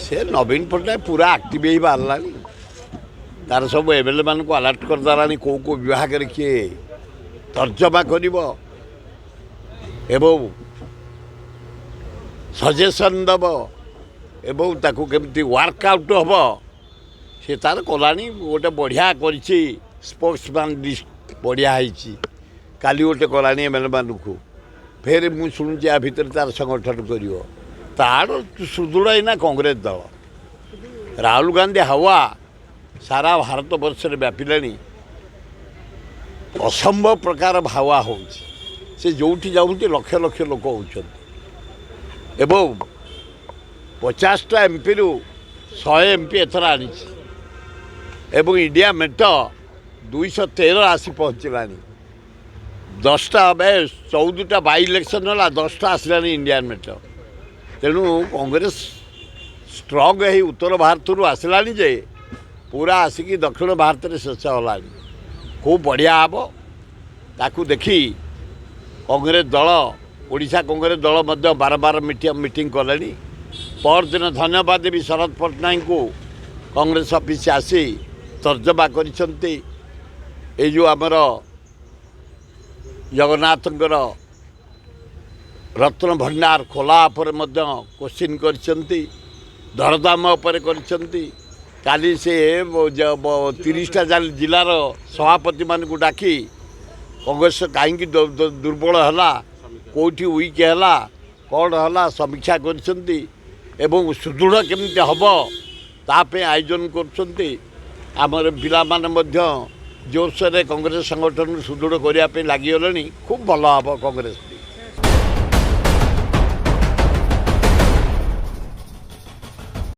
ସେ ନବୀନ ପଟ୍ଟନାୟକ ପୁରା ଆକ୍ଟିଭ ହେଇ ବାହାରିଲାଣି। ତାର ସବୁ ଏମ୍ଏଲ୍ଏ ମାନଙ୍କୁ ଆଲର୍ଟ କରିଦେଲାଣି, କେଉଁ କେଉଁ ବିଭାଗରେ କିଏ ତର୍ଜମା କରିବ ଏବଂ ସଜେସନ୍ ଦେବ ଏବଂ ତାକୁ କେମିତି ୱାର୍କ ଆଉଟ୍ ହେବ। ସେ ତାର କଲାଣି। ଗୋଟେ ବଢ଼ିଆ କରିଛି, ସ୍ପୋକ୍ସମ୍ୟାନ୍ ଲିଷ୍ଟ ବଢ଼ିଆ ହେଇଛି। କାଲି ଗୋଟେ କଲାଣି ଏମ୍ଏଲ୍ଏ ମାନଙ୍କୁ। ଫେର ମୁଁ ଶୁଣୁଛି ଆ ଭିତରେ ତାର ସଂଗଠନ କରିବ। ତାର ସୁଦୃଢ଼ ଏଇନା କଂଗ୍ରେସ ଦଳ। ରାହୁଲ ଗାନ୍ଧୀ ହାୱା ସାରା ଭାରତ ବର୍ଷରେ ବ୍ୟାପିଲାଣି। ଅସମ୍ଭବ ପ୍ରକାର ହାୱା ହେଉଛି। ସେ ଯେଉଁଠି ଯାଉଛନ୍ତି, ଲକ୍ଷ ଲକ୍ଷ ଲୋକ ହେଉଛନ୍ତି ଏବଂ 50ଟା ଏମ୍ପିରୁ 100 ଏମ୍ପି ଏଥର ଆଣିଛି ଏବଂ ଇଣ୍ଡିଆ ମେଣ୍ଟ 213 ଆସି ପହଞ୍ଚିଲାଣି। 10ଟା, ଏବେ 14ଟା ବାଇ ଇଲେକ୍ସନ୍ ହେଲା, 10ଟା ଆସିଲାଣି ଇଣ୍ଡିଆନ୍ ମେଣ୍ଟ। ତେଣୁ କଂଗ୍ରେସ ଷ୍ଟ୍ରଙ୍ଗ ହେଇ ଉତ୍ତର ଭାରତରୁ ଆସିଲାଣି ଯେ ପୁରା ଆସିକି ଦକ୍ଷିଣ ଭାରତରେ ଶେଷ ହେଲାଣି। ଖୁବ୍ ବଢ଼ିଆ ହେବ। ତାକୁ ଦେଖି କଂଗ୍ରେସ ଦଳ, ଓଡ଼ିଶା କଂଗ୍ରେସ ଦଳ ମଧ୍ୟ ବାରମ୍ବାର ମିଟିଂ କଲେଣି। ପରଦିନ ଧନ୍ୟବାଦ ଦେବି ଶରଦ ପଟ୍ଟନାୟକଙ୍କୁ, କଂଗ୍ରେସ ଅଫିସ ଆସି ତର୍ଜମା କରିଛନ୍ତି। ଏଇ ଯେଉଁ ଆମର ଜଗନ୍ନାଥଙ୍କର ରତ୍ନ ଭଣ୍ଡାର ଖୋଲା ଉପରେ ମଧ୍ୟ କୋଶ୍ଚିନ୍ କରିଛନ୍ତି, ଦରଦାମ ଉପରେ କରିଛନ୍ତି। କାଲି ସେ 30ଟା ଜିଲ୍ଲାର ସଭାପତିମାନଙ୍କୁ ଡାକି କଂଗ୍ରେସ କାହିଁକି ଦୁର୍ବଳ ହେଲା, କେଉଁଠି ୱିକ୍ ହେଲା, କ'ଣ ହେଲା, ସମୀକ୍ଷା କରିଛନ୍ତି ଏବଂ ସୁଦୃଢ଼ କେମିତି ହେବ ତା ପାଇଁ ଆୟୋଜନ କରୁଛନ୍ତି। ଆମର ପିଲାମାନେ ମଧ୍ୟ ଜୋରସୋରରେ କଂଗ୍ରେସ ସଂଗଠନକୁ ସୁଦୃଢ଼ କରିବା ପାଇଁ ଲାଗିଗଲେଣି। ଖୁବ୍ ଭଲ ହେବ କଂଗ୍ରେସ।